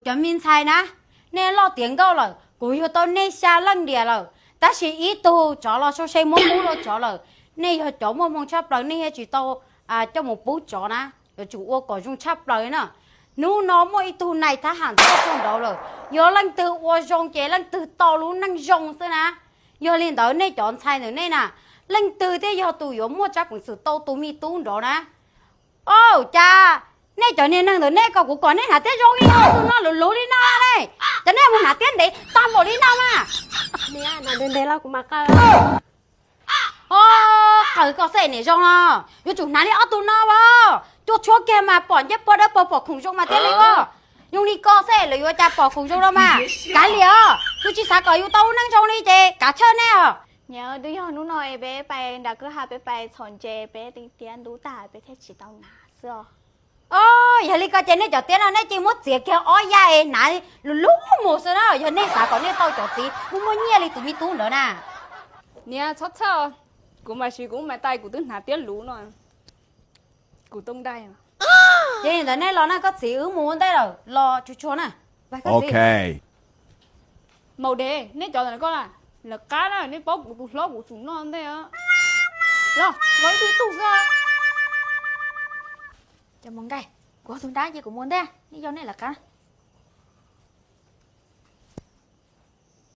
Cov me ntxhais na, nej loj tiav nkauj lawm, kuv yug tau nej xya leej diam lawm, tab sis ib tug tsov los sau se muab pub rau tsov lawm. Nej yog cov muaj hmoo tshaj plaws, nej yuav tsis tau coj mus pub tsov na, yuav tsum ua kom zoo tshaj plaws na. Hnub no muaj ib tug nais thab ham tuaj txog nraud lawm, yog leej twg ua zoo ces leej twg tau lub neej zoo xwb na. Yog li ntawd nej cov ntxhais ntawm nej na, leej twg thiaj yog tus yuav muaj tsab peev xwm tau tus me tub nrov na? Au, cas nej cov niag neeg ntawm nej kom kuv kom nej hnav tiab zoo li no, tus no luv luv li no ne? Cas nej mus hnav tiab ntev tag npaum li no mas? Ntev los kuv mam qaws. Qaws koj xwb niam zoo no, yuav tsum hnav li ob tug no as. Cua tshuab kiag mas pom ncej puag dawb paug pom khoom zoo mas thiaj li as. Zoo li koj xwb lawv yuav cas pom khoom zoo no mas. Kav liam os, yus tsis xav kom yus tau lub neej zoo li ces kav chawj nej os. Niam, twb yog hnub no es peb pais nram kwj ha peb pais txhom ntses peb tiav ntub tag peb thiaj tsis tau hnav xwb os. Yog li ko ces nej cov tiab no nej cia muab txiav kiag ob yam es hnav luv luv mus xwb na, yog nej xav kom nej tau cov txiv muaj muaj nyiaj li tus me tub ntawd na. Niam, txhob txhawj, kuv mas sis kuv mam tais kuv twb hnav tiab luv no, kuv tau ntais. Ces li ntawd nej los na, koj txiv wb mus ua ntej lawm, los tsuag tsuag na. Maum dev, nej cov ntawm ko lawv qab na, nej paub kuv tus hlob kuv tsum noj ntej. Los, los ib tug ib tug xwb. Cov mus nkaij, kuv tus nrab ces kuv mus ntej, nej yog nej lawv qab.